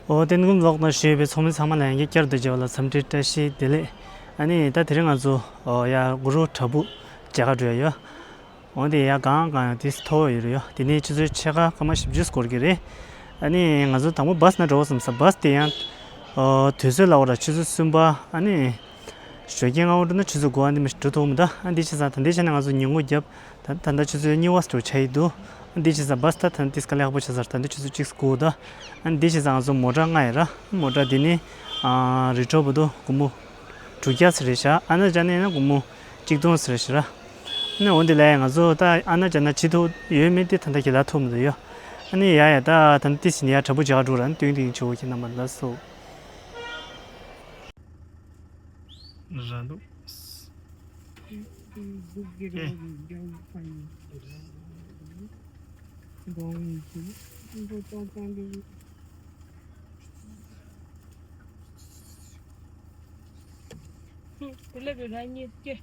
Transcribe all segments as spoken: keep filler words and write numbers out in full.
ཨོ་ཏེ་ནི་ཀུན་ཝི་ལོག་ནང་བཞུགས་པའི་ཚོགས་མི་ཚང་མ་ལ་ཡང་བསྐྱར་དུ་མཇལ་བ་ལ་འཚམས་འདྲི་བཀྲ་ཤིས་བདེ་ལེགས། ཨ་ནི་ད་དེ་རིང་ང་ཚོ་ཨོ་ཡ་གུ་རུ་བྲག་ཕུག་མཇལ་ཁ་འགྲོ་ཡ་ཡོད། འོན་ཏེ་ཡ་གང་གང་ཡང་ཏིས་མཐོ་བོ་ཡོད་རེད་ཡོད། དེ་ནས་ཆུ་ཚོད་ཕྱེད་ཀ་སྐར་མ་བཞི་བཅུ་འགོར་གྱི་རེད། ཨ་ནི་ང་ཚོ་དང་པོ་བཱས་ནང་འགྲོ་བསམ་ས། བཱས་དེ་ཡང་ཨོ་དུས་ཚོད་ལ་འོ་ར་ཆུ་ཚོད་གསུམ་པ་ཨ་ནི་ཞོགས་ཀས་སྔ་པོ་འགྲོ་ན་ཆུ་ཚོད་དགུ་པ་འདི་མི་འགྲོ་ཐུབ་མི་འདུག་ཨ་འདི་བྱས་ཙང་ད་འདི་བྱས་ན་ང་ཚོ་ཉིན་གུང་རྒྱབ་ད་ད་ལྟ་ཆུ་ཚོད་གཉིས་པ་འགྲོ་ཆགས་ཡི་འདུག་ཨ་འདི་བྱས་ཙང་བཱས་ད་ད་ཏིས་དཀའ་ལས་ཁག་པོ་ཆགས་ས་རེད། ད་འདི་ཆུ་ཚོད་གཅིག་སྐོར་ད་ཨ་འདི་བྱས་ཙང་ང་ཚོ་མོ་ཊ་ལྔ་ཡོད་ར། མོ་ཊ་འདི་ནི་ཨ་རི་ཁྲོད་བར་དུ་སྒོར་མོ་དྲུག་བརྒྱ་ཙམ་རེད་ཤག་ཨ་ན་ཅ་ནས་ན་སྒོར་མོ་གཅིག་སྟོང་ཙམ་རེད་ཤག་ར། ནི་འོ་འདི་ལས་ང་ཚོ་ད་ཨ་ན་ཅ་ན་བྱེད་ཐུབ་ཡོད་མེད་དེ་ད་ལྟ་ཁྱེད་ལ་ཐུབ་མི་འདུག་ཡོད། ཨ་ནི་ཡ་ཡ་ད་ད་ལྟ་ཏིས་ནི་ཡ་དྲ་འབུ་རྒྱག་འགྲོ་ར། ནི་སྟོན་ཏིང་ཆུ་བོ་ཁྱེད་རྣམ་པ་ལ་སོ། ར་འདུག་ཨེ། དེ་ལ་བོད་རང་ཉིད་སྐྱེ།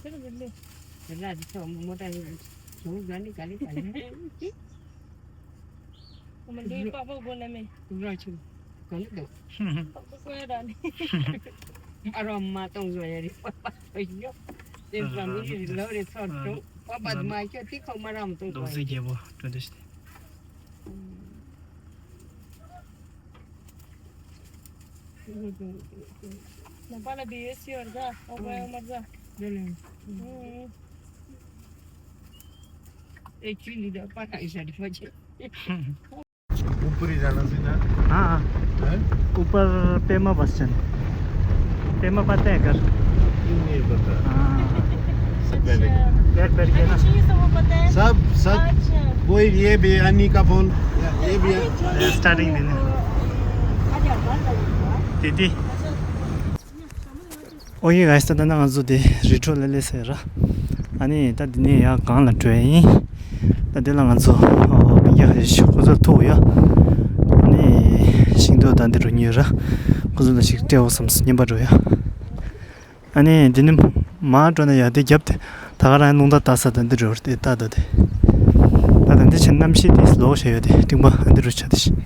དེ་ལ་བོད་ལས། དེ་ལ་དེ་ཚོ་མོ་ཊ་ཡོད། ཇོ་ག་ནི་ག་ལི་ག་ལི། ཨོ་མ་འདི་པགས་པ་གོ་ན་མེ། དུ་ར་ཆུ། ག་ལི་དོ། པགས་པ་གོ་ཡ་ར་ནི། ཨ་རོ་མ་གཏོང་བཟོ་ཡ་རི་པགས་པ་ཡོ། དེ་བ་མི་རི་ལོ་རི་ཚོ་ཏོ། པགས་པ་མ་ཁྱོ་ཏི་ཁོ་མ་རམ་ཏོ། རྡོ་རྩེ་རྒྱལ་པོ་གྲོ་དེ་ཤི། ནང་པ་ལ་བི་ཨེ་སི་ཡོད་ར། ཨོ་བ་ཡོད་མ་ར། ཨེ་ཁྱི་ལི་ད་པ་ཐག་ཤ་དི་ཕ་ཆེ། ऊपरी जाना सीधा। हाँ, हाँ। हैं? ऊपर पेमा बस स्टैंड। पेमा पता है घर? नहीं पता। हाँ। सब पहले। बैठ, बैठ के ना। अच्छा, ये सब वो पता है? सब, सब। अच्छा। कोई ये भी अन्नी का फोन, ये भी। ये स्टार्टिंग दिन है। दीदी। ཨོ་ཡེ་གཱས། ད་ད་ནང་ང་ཚོ་དེ་རི་ཁྲོད་ལ་སླེབས་ཟེར་ར། ཨ་ནི་ད་འདི་ནས་ཡར་སྒང་ལ་འགྲོ་ཡ་ཡིན། ད་འདི་ལ་ང་ཚོ་ཨོ་སྤུན་ཀྱག་རེ་ཞིག་ཁོ་ཚོ་ཐུག་ཡོད། ཨ་ནི་ཤིང་ཏོག་ད་འདི་རུ་ཉོས་ར། ཁོ་ཚོ་ལ་ཞིག་སྤྲད་འོ་བསམ་སོང་། རྔན་པ་འགྲོ་ཡ། ཨ་ནི་འདི་ནི་མར་འགྲོ་ན་ཡ་དེ་རྒྱབ་དེ་ད་ག་རང་རླུང་རྟ་ལྟ་ས་ད་འདི་རུ་དེ་ལྟ་ད་དེ། ད་ད་འདི་ཆེ་གནམ་གཤིས་དེ་ལོག་བྱས་ཡོད་དེ་སྤྲིན་པ་ཨ་འདི་རུ་ཆ་དེ་ཤི།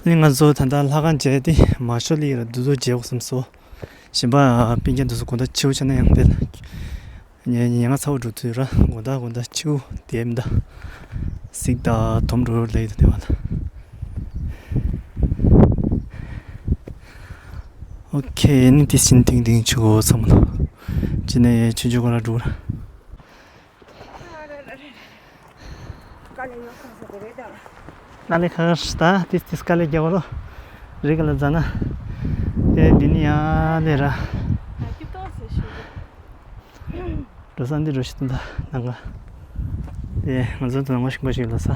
ནི་ང་ཚོ་ད་ལྟ་ལྷ་ཁང་མཇལ་ཏེ་མ་ཤོ་ལི་ར་འདུ་འཛོམས་བྱེད་དགོས་བསམ་སོང་། གཞན་པ་སྤུན་ཀྱག་འདུ་འཛོམས་དགོང་དག་ཆེ་བོ་ཆགས་ན་ཡང་དེ་ལ་ཉེ་ཉེ་ང་ཚ་བོ་འགྲོ་དུས་ར་དགོང་དག་དགོང་དག་ཆེ་བོ་དེ་མི་འདའ། གཟིགས་དང་དོམ་འགྲོ་ལེ་དེ་བ་ལ། ཨོ་ཁེ། ནི་དེ་སིན་ཏིང་ཏིང་ཆུ་གོ་ཚང་མ་ལ་ཅི་ནས་ཆུ་ཆུ་གོ་ལ་འགྲོ་ར། ནཱ་ལས་ཁ་ཤས་ད་ཏིས་ཏིས་དཀའ་ལས་རྒྱག་རོ། རི་ག་ལ་འཛའ་ན། དེ་འདི་ནི་ཡ་ལས་ར། འགྲོ་ས་འདི་འགྲོ་ཤི་ཏུ་ད་ནང་ག་དེ་ང་ཚོ་ད་ངོ་ཤིང་པ་ཞིག་ལ་ས།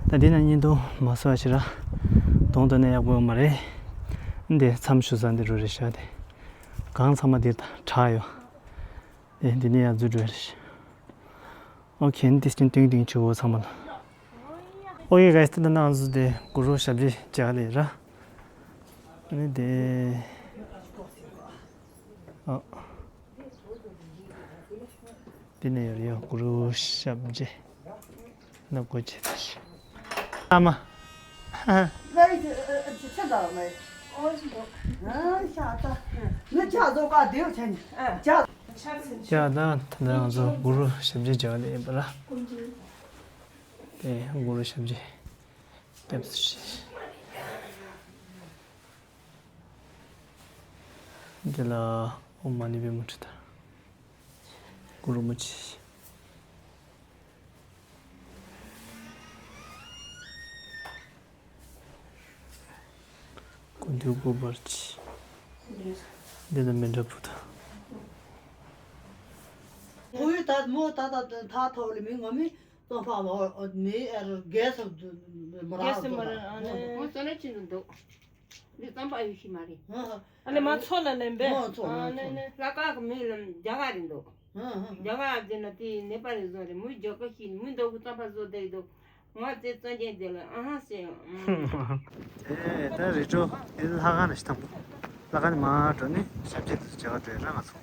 ད་འདི་ན་གཉིད་དུ་མ་སོ་ཞི་ར། གདོང་དུ་ནས་ཡག་པོ་ཡོད་མ་རེད། འདི་མཚམས་ཞུ་ས་འདི་རུ་རེད་ཤག་དེ། གང་ཚང་མ་འདིར་ད་གྲགས་ཡོད། དེ་འདི་ནས་ཡར་འཛུལ་འགྲོ་ཡ་རེད། ཨོ་ཁེ། འདི་སྟེང་སྟེང་སྟེང་ཆུ་བོ་ཚང་མ་ལ། ཨོ་ཡེ་གཱས། ད་ནང་ང་ཚོ་དེ་གུ་རུ་ཞབས་རྗེས་མཇལ་ལེ་ར། ཨ་ནི་དེ། ཨོ། དེ་ནས་ཡོད་རེད་ཡ་གུ་རུ་ཞབས་རྗེས། ནག་པོ་ཆེ་ད་ཤི། ཨ་མ། ཧ་ཧ། ལའི་ཆེ་ཆེ་ད་ལའི། ཨོ་ཞི་འདུག་ཨ་ཤ་ད། ནི་ཇ་བཟོ་ག་དེའུ་ཆེན་ཇ། ཇ་ད་ད་ང་ཚོ་གུ་རུ་ཞབས་རྗེས་བྱ་བ་ལས་ཡིན་པ་ལ། དེ་གུ་རུ་ཞབས་རྗེས་སྐྱབས་སུ་མཆི། འདི་ལ་ཨོཾ་མ་ཎི་པདྨེ་ཧཱུྃ་ད་གུ་རུ་མུ་ཆེ། སྐུ་མདུན་སྐུ་པར་གྱི། འདི་ལ་མཎྜལ་ཕུལ་ད། ཁོ་ཡི་ད་མོ་ད་ད་ད་ཐོག་ལ་མི་ངོ་མི་ཙོང་ཕ་མོ་མི་ཨར་རྒས་སོ་མོ་ར་རྒས་སོ་མོ་ར་ཨ་ནི་ཁོ་ཙོ་ན་ཅི་འདུག་འདི་ཙམ་པ་ཡོད་ཤི་མ་རེད། ཨ་ནི་མ་ཚོ་ལ་ལེན་པས། ཨ་ནི་ནི་ལྷ་ཁང་གི་མི་ལ་རྒྱ་གར་རེད་འདུག་རྒྱ་གར་ཟེར་ན་དེ་ནེ་པ་ལི་བཟོ་རེད། མི་རྒྱ་གར་ཤི་མི་འདུག་གི་ཙམ་པ་བཟོ་བསྡད་འདུག་ང་ཚེ་བཙན་རྒྱལ་མཛད་ལ་ཨ་ཧ་ཟེར། དེ་ད་རི་ཁྲོད་དེ་ལྷ་ཁང་ནས་ཤི་དང་པོ་ལྷ་ཁང་ནས་མར་འགྲོ་ནས་ཞབས་རྗེས་དེ་ཚོ་མཇལ་ག་འགྲོ་ཡ་ར། ང་ཚོ་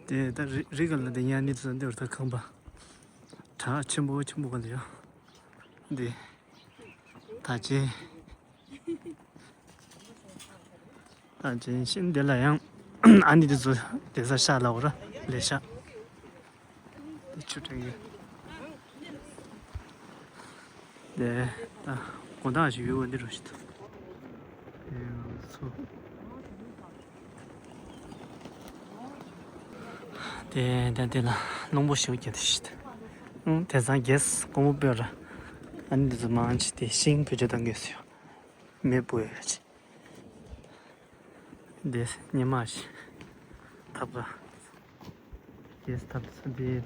དེ་ད་རི་རི་ག་ལ་དེ་ཉ་ནི་ཚོ་འདི་བར་ད་ཁང་པ་གྲགས་ཆེན་པོ་ཆེན་པོ་ག་ལ་ཡོད། འདི་ད་ཅི། ད་ཅི་ཤིན་འདི་ལ་ཡང་ཨ་ནི་འདི་ཚོ་དེ་ས་ཤ་ལ་འོ་ར་ལས་ཤ། དེ་ཆུ་དྲན་གི། དེ་ད་དགོང་དག་ཞིག་ཡོད་པ་འདི་རུ་ཞིག་ད། དེ་ཚོ། དེ་དེ་དེ་ལ་རླུང་པོ་ཞིག་རྒྱབ་དེ་ཞིག་ད། ཨང་དེ་སང་རྒྱས་ཀོང་པོ་སྤོས་ར། ཨ་ནི་འདི་ཚོ་མང་ཆེ་དེ་ཤིང་བེད་སྤྱོད་གཏང་གི་ཡོད་ས་ཡོད། མེ་སྤོ་ཡོད་ཅི། འདི་སྙེ་མ་ཞིག་ཐབ་ཀ། རྒྱས་ཐབ་ས་འདི།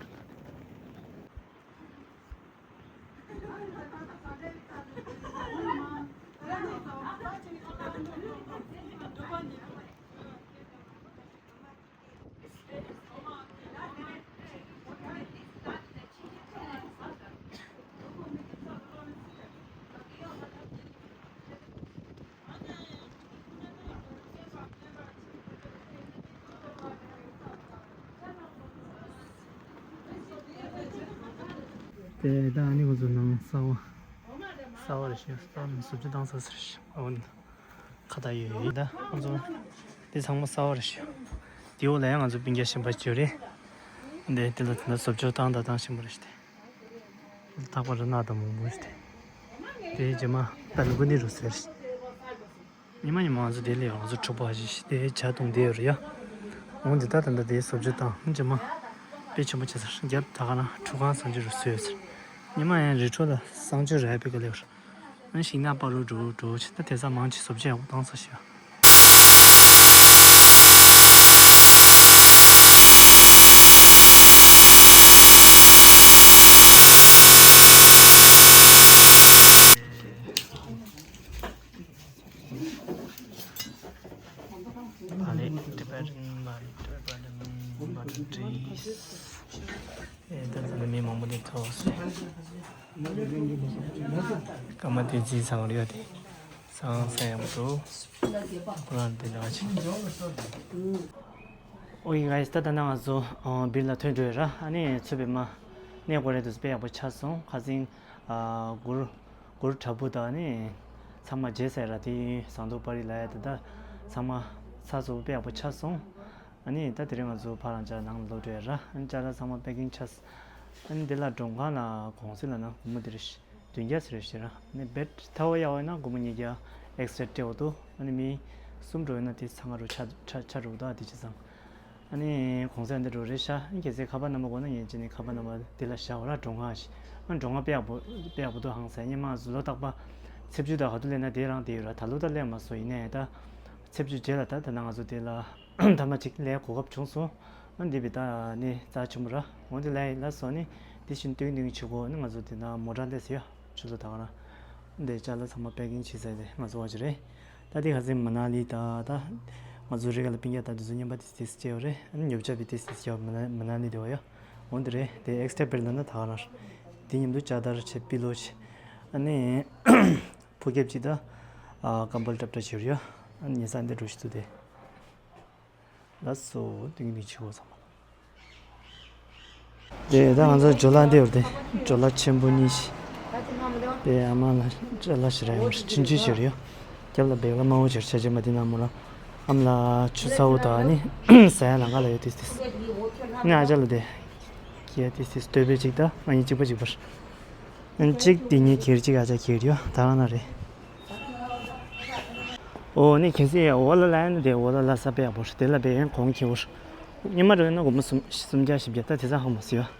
དེ་ད་ཨ་ནི་ཁོ་ཚོ་ནང་གསར་པ། གསར་པ་རེད་ཤག་གསར་པ་ནི་བཟོ་བཅོས་བཏང་ས་ཟེར་ཤག་འོ་ན། ཁ་བརྡ་ཡོད་ཡིན་ད་ཁོ་ཚོ། དེ་ཚང་མ་གསར་པ་རེད་ཤག་དེ་འོག་ལ་ཡང་ང་ཚོ་སྤུན་ཀྱག་གཞན་པ་ཅིག་ཡོད་རེད། འདི་དེ་ལ་དེ་འདྲ་བཟོ་བཅོས་བཏང་དང་བཏང་བཞིན་པ་རེད་ཤག་དེ། ཐག་པ་ར་ནག་དང་མང་པོ་ཞིག་སྟེ། དེའི་རྗེས་མ་ད་ལུ་གུ་ནི་རུ་ཟེར། ཉི་མ་ཉི་མ་ང་ཚོ་དེ་ལས་ང་ཚོ་གྲུ་པ་ཞིག་དེ་ཇ་འཐུང་དེ་ཡོད་རེད་ཡ། འོང་དེ་ད་ད་ད་དེའི་བཟོ་བཅོས་དང་རྗེས་མ་དཔེ་ཆེན་པོ་བྱས་ཟེར་རྒྱབ་ད་ག་ན་ཁྲུ་ཁང་གསང་སྤྱོད་རུ་བཟོས་ཡོད་ཟེར། ཉི་མ་ཡང་རི་ཁྲོད་ལ་གསང་སྤྱོད་ར་དཔེ་ག་ལེ་ཡོད། ཨ་ཤིང་ནགས་པ་རུ་འགྲོ་འགྲོ་ཆེ་ད་དེ་ས་མང་ཆེ་བཟོ་བཅོས་ཡག་པོ་བཏང་ས་ཞིག་ཡ། Bali Tibetan Bali Tibetan Bali trees. ཨེ་ད་ད་མི་མང་པོ་འདི་ཐོག་སེ། ཀ་མ་དེ་རྫི་ཚང་རེད་དེ། སང་སང་ཡག་པོ་འདུག་ཁོ་རང་དེ་ལ་ཆེ། ཨོ་ཡིན་guys ད་ད་ནང་ང་ཚོ་བིར་ལ་ཐོན་འགྲོ་ཡོད་ར། ཨ་ནི་ཚུད་པའི་མ་གནས་སྐོར་རེད་འདུག་དཔེ་ཡག་པོ་ཆགས་སོང་། ཁ་སང་གུར་གུར་དྲ་འབུ་དང་ནི་ཚང་མ་རྗེས་ཟེར་ར། དེ་ཟངས་མདོག་པ་རི་ལ་ཡ་དེ་ད་ཚང་མ་ཚ་ཚུ་དཔེ་ཡག་པོ་ཆགས་སོང་། ཨ་ནི་ད་དེ་རིང་ང་ཚོ་ཕར་རང་ཅག་ནང་ལོག་འགྲོ་ཡ་ར། ཨ་ནི་ཅ་ལག་ཚང་མ་པེ་ཀིང་ཆགས། ཨ་ནི་དེ་ལ་མགྲོན་ཁང་ལ་གུང་སེང་ལ་ན་སྒོར་མོ་དེ་རེད་བདུན་བརྒྱ་ཟེར་རེད་ཤག་ར། ཨ་ནི་བེད་ཐ་བ་ཡག་པ་ཡིན་ན་སྒོར་མོ་ཉིས་བརྒྱ་ཨེག་སི་ཊ་སྤྲད་འོ་དུ། ཨ་ནི་མི་གསུམ་འགྲོ་ཡོད་ན་དེ་ཚང་ང་རུ་ཆ་ཆ་ཆ་རུ་ད་དེ་ཅི་ཚང་། ཨ་ནི་གུང་སེང་འདི་འགྲོ་རེད་ཤག་ཨ་ནི་གལ་སྲིད་ཁ་པར་ནམ་བར་དགོས་ན་ངས་ཅི་ནི་ཁ་པར་ནམ་བར་འདི་ལ་བཞག་ར། མགྲོན་ཁང་ཞིག་ཨ་མགྲོན་ཁང་དཔེ་ཡག་པོ་དཔེ་ཡག་པོ་འདུག་ཧང་སང་། སྔོན་མ་ང་ཚོ་ལོ་རྟག་པ་ཚེས་བཅུ་དང་ག་དུས་སླེབས་ན་དེ་རང་དེ་ཡོད་ར། ད་ལོ་ད་སླེབས་མ་སོང་། ཡིན་ནའི་ད་ཚེས་བཅུ་རྗེས་ལ་ད་ད་ནང་ང་ཚོ་དེ་ལ་ཐ་མ་གཅིག་ལས་གོ་སྐབས་བྱུང་སོང་། ཨ་འདི་བི་ད་ནི་རྩ་ཆེན་པོ་ར། འོན་ཏེ་ལས་ལ་སོང་ནི་དེ་བཞིན་སྟོན་སྟོན་བྱེད་དགོས་ནི། ང་ཚོ་དེ་ན་མོ་ཊ་སླེབས་ཡོད་ཆུ་ཚོད་ད་ག་རང་འདི་ཅ་ལག་ཚང་མ་པེ་ཀིང་བྱེད་ས་དེ་ང་ཚོ་བ་ཅི་རེད། ད་དེ་ཁ་སང་མ་ན་ལི་ད་ད་ང་ཚོ་རི་ག་ལ་སྤུན་ཀྱག་ད་དེ་ཚོ་རྔན་པ་དེ་དེ་སྐྱེལ་བ་རེད། ཨ་ནི་ཉོ་ཆ་བི་དེ་དེ་སྐྱེལ་བ་མ་ན་མ་ན་ལི་དེ་བ་ཡོད། འོན་ཏེ་རེད་དེ་ཨེག་སི་ཊ་བེད་ལ་ན་ད་ག་རང་དེ་མཉམ་དུ་ཅ་དར་བྱེད་པི་ལོ་བྱེད། ཨ་ནི་ཕུ་ཁེབ་ཅིག་ད་ཨ་ཀམ་པལ་ཏྲབ་ཏྲ་བྱེད་རེད་ཡོད། ཨ་ནི་ཉེ་ས་འདི་འགྲོ་ཞིག་ཏུ་དེ། ལགས་སོ། དེང་གི་ཆུ་བོ་ཚང་མ། དེ་ད་ང་ཚོ་ཇོ་ལ་འདི་ཡོད་དེ། ཇོ་ལ་ཆེན་པོ་གཉིས་ཤིག་དེ་ཨ་མ་ལ་ཅ་ལག་ཞིག་ར་ཡོང་ཆུན་ཆུན་ཞིག་རེད་ཡོད། རྒྱབ་ལ་བེག་ལ་དམར་པོ་ཞིག་ཆ་ཆེན་པ་དེ་ན་མོ་ར། ཨམ་ལ་ཆུ་ཚ་བོ་དང་ནི་ཟ་ཡ་ལང་ཀ་ལ་ཡོད་དེ་དེ། ནི་ཨ་ཅག་ལ་དེ། ཁྱེད་དེ་དེ་སྟོད་པའི་གཅིག་ད་ང་གཉིས་གཅིག་པ་གཅིག་པར། གཅིག་དེ་ངས་ཁྱེར་གཅིག་ཨ་ཅག་ཁྱེར་ཡོད་ད་ག་ན་རེད། ཨོ་ནི་ཁྱེད་སི་འོ་ལ་ལ་ཡ་ནི་དེ་འོ་ལ་ལ་ས་དཔེ་ཡག་པོ་རེད། དེ་ལ་དཔེ་ཡང་གོང་ཁེ་བོ་རེད། ཉི་མ་རེ་ན་སྒོར་མོ་སུམ་སུམ་བརྒྱ་བཞི་བརྒྱ་ད་དེ་ཚ་ཧ་མ་སི་ཡོད།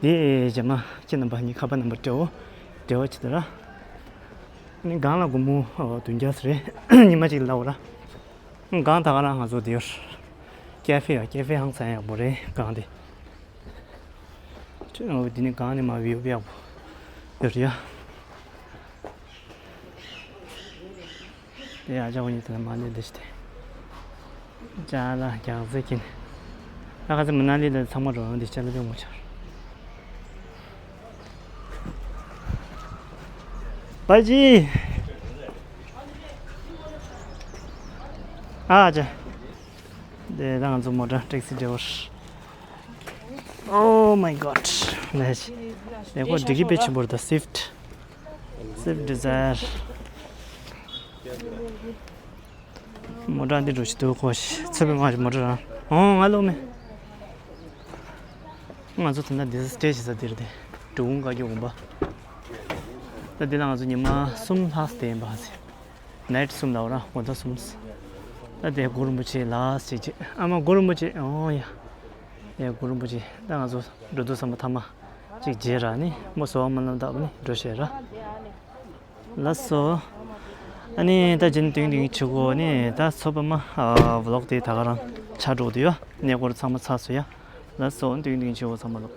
དེ་རྗེས་མ་ཁྱེད་རྣམ་པ་ངའི་ཁ་པར་ནམ་བར་སྤྲད་འོ། འབྲེལ་བ་བྱེད་དོ་ར། ནི་སྒང་ལ་སྒོར་མོ་ཨོ་བདུན་བརྒྱ་ཟེར་རེད། ཉི་མ་གཅིག་ལ་འོ་ར། སྒང་ད་ག་རང་ང་ཚོ་དེ་ཡོད། ཀེ་ཧྥེ་ཡོད། ཀེ་ཧྥེ་ཧང་སང་ཡག་པོ་རེད་སྒང་དེ། ཁྱོད་འོ་དེ་ནི་སྒང་ནས་མ་བིའུ་ཡག་པོ་ཡོད་རེད་ཡ། དེ་ཡ་ཅག་འོ་ཉིད་དེ་ལ་མ་ནས་འདི་ཞིག་དེ། ཅ་ལག་རྒྱག་རྩེ་གིན། ད་ཁ་ཚ་མ་ན་ལི་ལ་ཚང་མ་རོ་འདི་ཅ་ལག་ཡོང་མ་ཆར། པ་ཇི། ཨ་ཅག་དེ་ད་ང་ཚོ་མོ་ཊ་ཊེག་སི་ཌ་རའི་ཝར། Oh my god. ལས་ལས་ཀོ་འགྲིག་གི་དཔེ་ཆེན་པོ་རེད་ད་སིབ་ཊི། སིབ་ཌི་ཛའེར། མོ་ཊ་འདི་འགྲོ་ཞིག་འདུག་གོ་ཤི། ཚེ་བའི་མ་ཞིག་མོ་ཊ་རང་། ཨོ་ང་ལོ་མེ། ང་ཚོ་ད་ལྟ་འདི་སི་ཊེ་ཇི་ས་འདིར་དེ་འབྲི་གུང་བཀའ་བརྒྱུད་དགོན་པ། ད་འདི་ལ་ང་ཚོ་ཉི་མ་གསུམ་ལྷག་བསྡད་ཡིན་པ་ཧ་སི། ནའིཊ་གསུམ་ལ་འོ་ར་འོ་ད་གསུམ། ད་དེ་གུ་རུ་རིན་པོ་ཆེ་ལ་སི་ཅིག་ཅིག་ཨ་མ་གུ་རུ་རིན་པོ་ཆེ། ཨོ་ཡ། ཡ་གུ་རུ་རིན་པོ་ཆེ། ད་ང་ཚོ་འགྲོ་དུས་ཙམ་པ་ཐ་མ་ཅིག་མཇལ་ར་ནི་མོ་སོ་བ་མ་ལམ་བཏབ་ནི་འགྲོ་ཤེས་ར། ལགས་སོ། ཨ་ནི་ད་རྗེས་ནས་ཏིང་ཏིང་བྱེད་དགོས་ནི་ད་ཚོད་པ་མ་ཨ་ཝི་ལོག་དེ་ད་ག་རང་ཆགས་འགྲོ་དུས་ཡ་གནས་སྐོར་ཚང་མ་ཚར་སོང་ཡ། ལགས་སོ། ཏིང་ཏིང་བྱེད་དགོས་ཚང་མ་ལོག